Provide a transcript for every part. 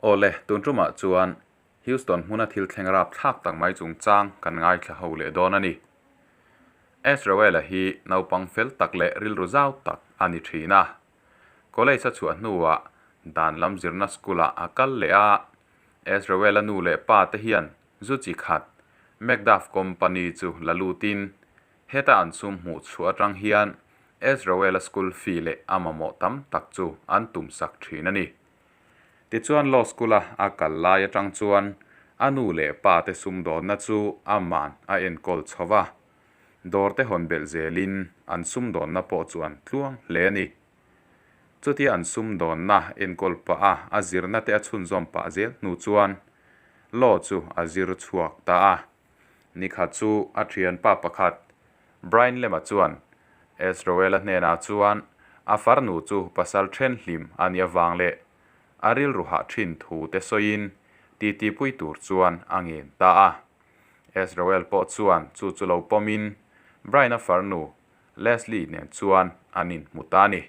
Awle, tun tumah chuan Houston hmuna thil thleng rapthlak tak mai chungchang kan ngaithla ho leh dawn a ni. Esrewela hi naupang fel tak leh rilru zau tak a ni thin a. College a chhuah hnuah dan lam zirna school ah a kal leh a. Esrewela nu leh pa te hian zu chi khat McDuff Company chu la lutin heta an sum hmuh chhuah atang hian Esrewela school fee leh a mamawh tam tak chu an tum sak thin a ni. Tichuan Law School a a kal lai atang chuan a nu leh pa te sumdawnna chu aman a enkawl chho va, dawr te hawn belh zelin an sumdawnna pawh chu an tluang hle a ni. Chutia an sumdawnna enkawl pah a a zirna te a chhunzawm pah zel hnu chuan Law chu a zir chhuak ta a. Nikhat chu a thianpa pakhat Brian Lema chuan Esroela hnenah chuan a farnu chu pasal then hlim a nih avang leh a rilru hah thin thu te sawiin titipui tur chuan a ngen ta a. Esroel pawh chuan chu chu lo pawmin Brian-a farnu Leslie nen chuan an inhmu ta a ni.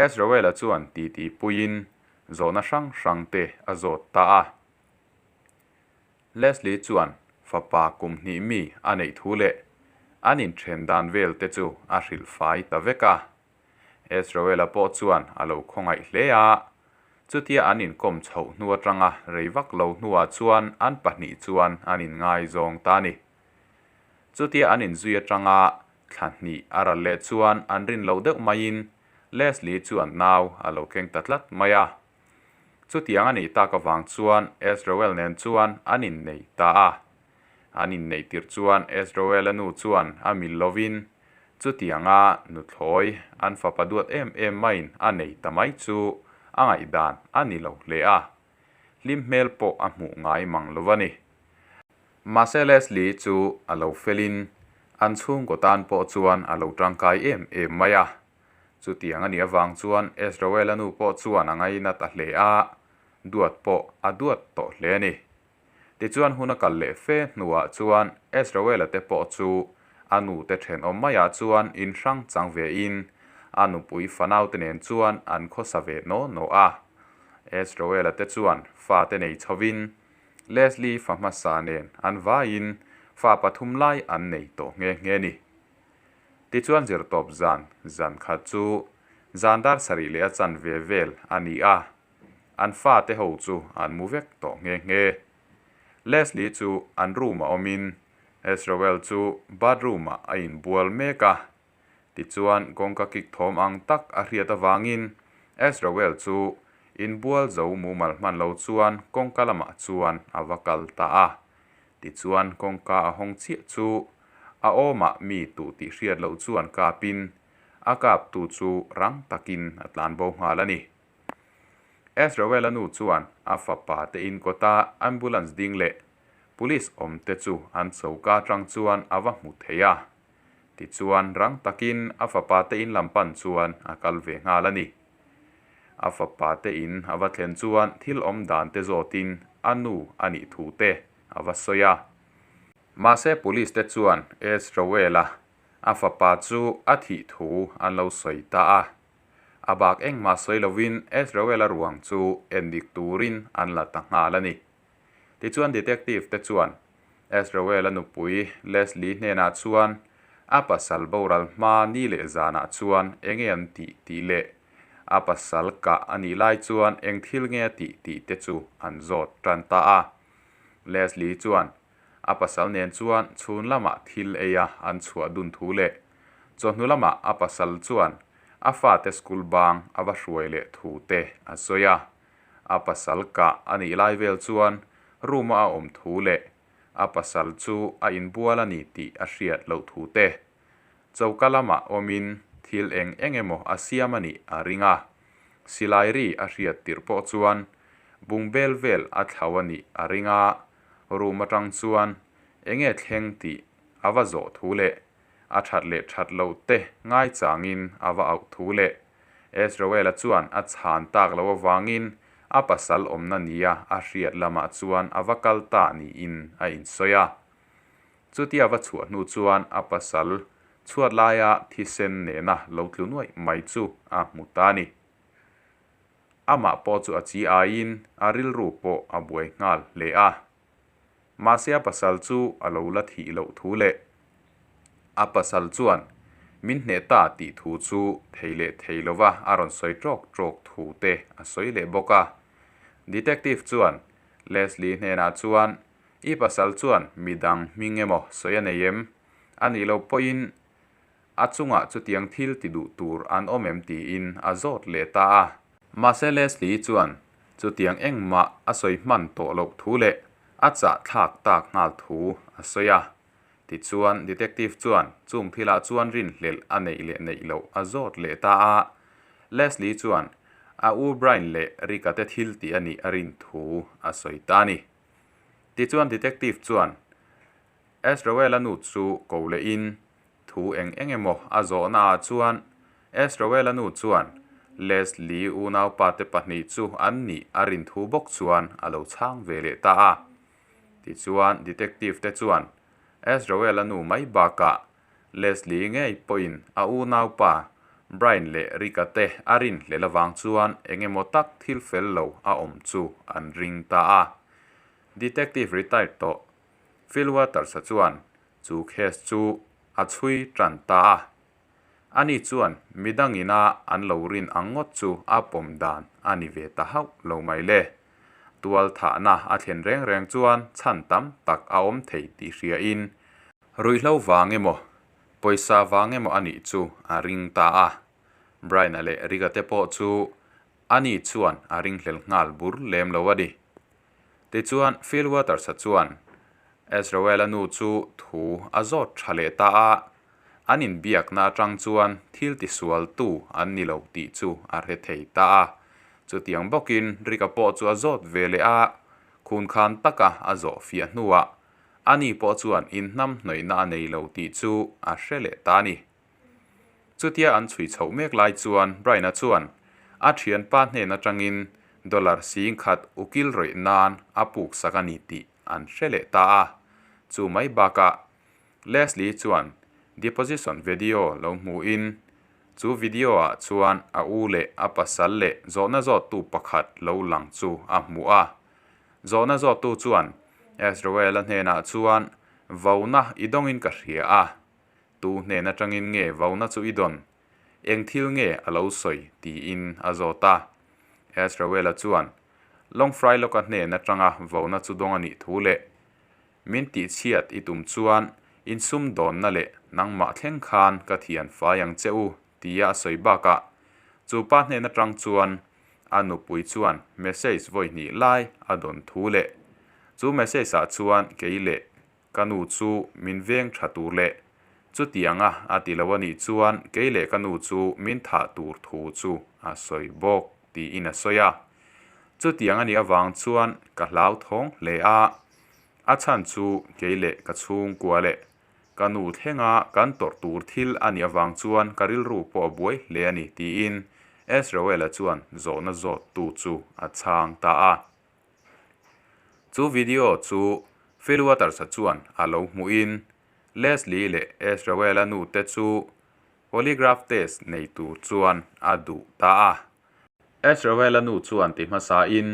Esroela chuan titipuiin zawhna hrang hrang te a zawt ta a. Leslie chuan fapa kum hnih mi a neih thu leh an inthen dan vel te chu a hrilh fai ta vek a. Esroela pawh chuan a lo khawngaih hle a, chutia an inkawm chhoh hnu atanga rei vak lo hnuah chuan an pahnih chuan an inngaizawng ta a ni. Chutia an inzui atanga thla hnih a ral leh chuan an rin loh deuh maiin Leslie chuan nau a lo keng ta tlat mai a. Chutiang a nih tak avang chuan Esroel nen chuan an innei ta a. An inneih tirh chuan Esroel-a nu chuan a mil lovin chutianga nuthlawi an fapa duat em em maiin a nei ta mai chu a ngaihdan a ni lo hle a. Hlim hmel pawh a hmuh ngai mang lo a ni. Mahse Leslie chu a lo felin an chhungkaw tan pawh chuan a lo tangkai em em mai a. Chutiang a nih avang chuan Esroela nu pawh chuan a ngaina ta hle a, duat pawh a duat tawh hle a ni. Tichuan hun a kal leh fe hnuah chuan Esroela te pawh chu a nu te thenawm maiah chuan in hrang chang ve in a nupui fanau te nen chuan an khawsa ve naw naw a. Esroela te chuan fa te nei chhovin Leslie fa hmasa nen an vaiin fa pathum lai an nei tawh nghe nghe a ni. Tichuan zirtawp zan zan khat chu zan dar sarih leh a chanve vel a ni a, an fate ho chu an mu vek tawh nghe nghe. Leslie chu an room ah awmin Esroel chu bathroom ah a inbual mek a, tichuan kawngka kik thawm ang tak a hriat avangin Esroel chu inbual zo mumal hman lo chuan kawngka lamah chuan a va kal ta a. Tichuan kawngka a hawng chiah chu a awmah mi tuh tih hriat loh chuan kapin a kaptu chu rang takin a tlan bo nghal a ni. Esrewela nu chuan a fapa te in kawta ambulance ding leh police awm te chu an choka atang chuan a va hmu thei a. Tichuan rang takin a fapa te in lam pan chuan a kal ve nghal a ni. A fapa te in a va thlen chuan thil awm dan te zawtin a nu a nih thu te a va sawi a. Mahse police te chuan Esrewela a fapa chu a thih thu an lo sawi ta a. A bak engmah sawi lovin Esrewela ruang chu endik turin an la ta nghal a ni. Tichuan detective te chuan Esrewela nupui Leslie hnenah chuan a pasal boral hma ni leh zanah chuan enge an tih tih leh a pasal kah a nih lai chuan eng thil nge a tih tih te chu an zawt tan ta a. Leslie chuan a pasal nen chuan chhun lamah thil ei a an chhuah dun thu leh chawhnu lamah a pasal chuan a fate school bang a va hruai leh thu te a sawi a. A pasal kah a nih lai vel chuan room a a awm thu leh a pasal chu a inbual a ni tih a hriat loh thu te choka lamah awmin thil eng eng emaw a siam a nih a ring a. Silai ri a hriat tirh pawh chuan bungbel vel a thlau a nih a ring a, room atang chuan enge thleng tih a va zawh thu leh a that leh that loh te ngaichangin a va auh thu leh Esroela chuan a chhan tak loh avangin a pasal awmna nia a hriat lamah chuan a va kal ta niin a insawi a. Chutia va chhuah hnu chuan a pasal chhuat laia thisen nena lo tlu nuaih mai chu a hmu ta a ni. Amah pawh chu a chi aiin a rilru pawh a buai nghal hle a. Mahse a pasal chu a lo la thih loh thu leh a pasal chuan min hneh ta tih thu chu thei leh thei lova a rawn sawi ṭawk ṭawk thu te a sawi leh bawk a. Detective chuan Leslie hnenah chuan I pasal chuan midang hming emaw sawi a nei em? A nih loh pawhin a chungah chutiang thil ti duh tur an awm em tiin a zawt leh ta a. Mahse Leslie chuan chutiang engmah a sawi hman tawh loh thu leh a chah thlak tak nghal thu a sawi a. Tichuan detective chuan chung thilah chuan rinhlelh a neih leh neih loh a zawt leh ta a. Leslie chuan a u Brian leh Rick-a te thil tih a nih a rin thu a sawi ta a ni. Tichuan detective chuan Esroela nu chu ko lehin thu eng eng emaw a zawhna ah chuan Esroela nu chuan Leslie unaupa te pahnih chu an nih a rin thu bawk chuan a lo chhang ve leh ta a. Tichuan detective te chuan Esroela nu mai bakah Leslie ngei pawhin a unaupa Brian leh Rick-a te a rinhlelh avang chuan eng emaw tak thil fel lo a awm chu an ring ta a. Detective retired tawh Phil Waters-a chuan chu case chu a chhui tan ta a. Ani chuan midangina an lo rin ang ngawt chu a pawm dan a ni ve ta hauh lo mai le. Tual thahna a thlen reng reng chuan chhan tam tak a awm thei tih hriain Ruihhlo vang emaw, pawisa vang emaw a nih chu a ring ta a. Brian-a leh Rick-a te pawh chu ani chuan a ringhlel nghal bur lem lo a ni. Tichuan, Phil Waters-a chuan Ezrael-a nu chu thu a zawt tha leh ta a, an inbiakna atang chuan thil tisualtu an ni lo tih chu a hre thei ta a. Chutiang bawkin Rick-a pawh chu a zawt ve leh a, khunkhan taka a zawh fiah hnuah Ani pawh chuan inhnamhnawihna a nei lo tih chu a hre leh ta a ni. Chutia an chhui chhoh mek lai chuan Brian-a chuan a thianpa hnen atangin dollar 10,000 ukil rawih nan a puk sak a ni tih an hre leh ta a. Chu mai bakah Leslie chuan deposition video lo hmuhin chu video ah chuan a u leh a pasal leh zawhna zawttu pakhat lo lang chu a hmu a. Zawhna zawttu chuan Ezrael-a hnenah chuan, Vauna i dawngin ka hria a. Tu hnen atangin nge vauna chu i dawn? Eng thil nge a lo sawi? tiin a zawt a. Ezrael-a chuan, Lawngfrailawka hnen atanga vauna chu dawng a nih thu leh min tihchhiat i tum chuan insumdawnna leh nangmah thleng khan ka thian fai ang che u, tia a sawi bakah chu pa hnen atang chuan a nupui chuan message vawi hnih lai a dawn thu leh chu message ah chuan kei leh ka nu chu min veng tha tur leh chutianga a ti lo a nih chuan kei leh ka nu chu min thah tur thu chu a sawi bawk tiin a sawi a. Chutiang a nih avang chuan ka hlauthawng hle a, a chhan chu kei leh ka chhungkua leh Ka nu thlenga kan tawrh tur thil a nih avang chuan ka rilru pawh a buai hle a ni, tiin Esrauela chuan zawhna zawttu chu a chhang ta a. Chu video chu Phil Waters-a chuan a lo hmuhin Leslie leh Esrauela nute chu polygraph test nei tur chuan a duh ta a. Esrauela nu chuan ti hmasain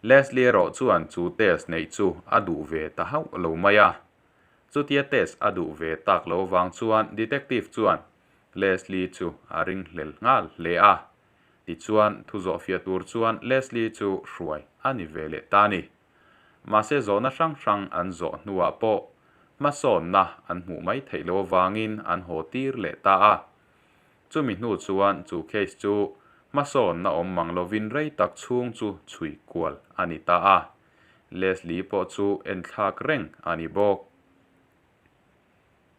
Leslie erawh chuan chu test neih chu a duh ve ta hauh lo mai a. Chutia test a duh ve tak lo vang chuan detective chuan Leslie chu a ringhlel nghal hle a. Tichuan thu zawhfiah tur chuan Leslie chu hruai a ni ve leh ta a ni. Mahse zawhna hrang hrang an zawh hnuah pawh hmasawnna an hmuh mai theih lo avangin an haw tir leh ta a. Chumi hnu chuan chu case chu hmasawnna awm mang lovin rei tak chhung chu chhui kual a ni ta a. Leslie pawh chu enthlak reng a ni bawk.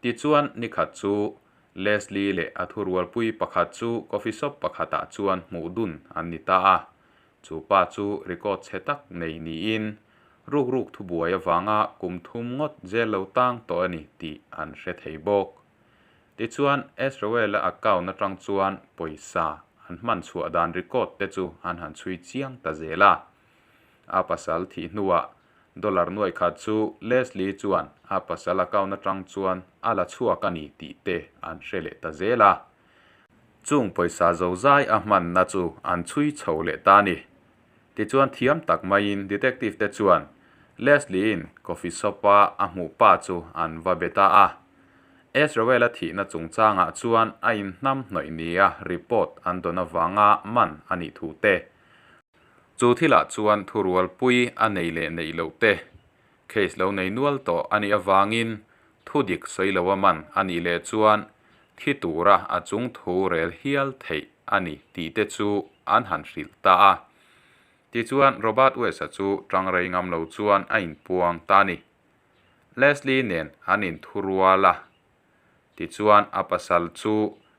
Tichuan nikhat chu Leslie leh a thurualpui pakhat chu coffee shop pakhatah chuan hmuh dun an ni ta a. Chu pa chu record chhe tak nei niin rukruk thubuai avanga kum thum ngawt zel lo tang tawh a ni tih an hre thei bawk. Tichuan Esrauela account atang chuan pawisa an hman chhuah dan record te chu an han chhui chiang ta zel a. A pasal thih hnuah dollar nuaih khat chu Leslie chuan a pasal account atang chuan a la chhuak a ni tih te an hre leh ta zel a. Chung pawisa zozai a hmanna chu an chhui chho leh ta a ni. Tichuan thiam tak maiin detective te chuan Leslie-in coffee shop-a a hmuh pa chu an va be ta a. Esrewela thihna chungchangah chuan a inhnamhnawih nia report an dawn avanga man a nih thu te, chu thilah chuan thurualpui a nei leh neih loh te, case lo nei nual tawh a nih avangin thudik sawi loa man a nih leh chuan thi tura a chung thu rel hial theih a ni tih te chu an han hrilh ta a. Tichuan Robert West-a chu tang rei ngam lo chuan a inpuang ta a ni. Leslie nen an inthurual a, tichuan a pasal chu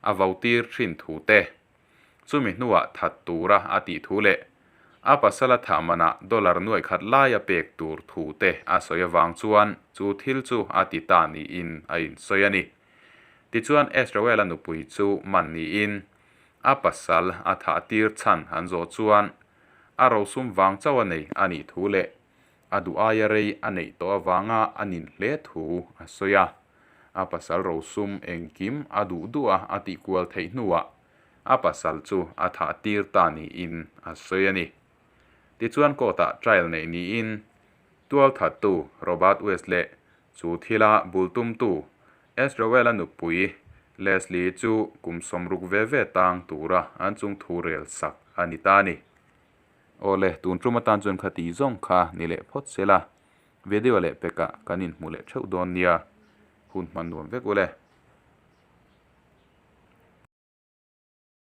a votir thin thu te, chumi hnuah that tura a tih thu leh a pasala thah manah dollar nuaih khat laia pek tur thu te a sawi avang chuan chu thil chu a ti ta niin a insawi a ni. Tichuan Esrewela nupui chu man niin a pasal a thah tir chhan an zawh chuan a rosum vang chauh a nei a nih thu leh a duh aia rei a neih tawh avanga a nin hle thu a sawi a. A pasal rosum engkim a duh duh a a tih kual theih hnuah a pasal chu a thah tir ta niin a sawi a ni. Tichuan court-ah trial neih niin tualthattu Robert West leh chu thila bul tumtu Esrewela nupui Leslie chu kum 60 ve ve tang tura an chung thu rel sak a ni ta a ni. Awle, tun tum atan chuan kha ti zawng kha ni leh phawt se la, video leh pekah kan inhmu leh theuh dawn nia, hun hman nuam vek ule.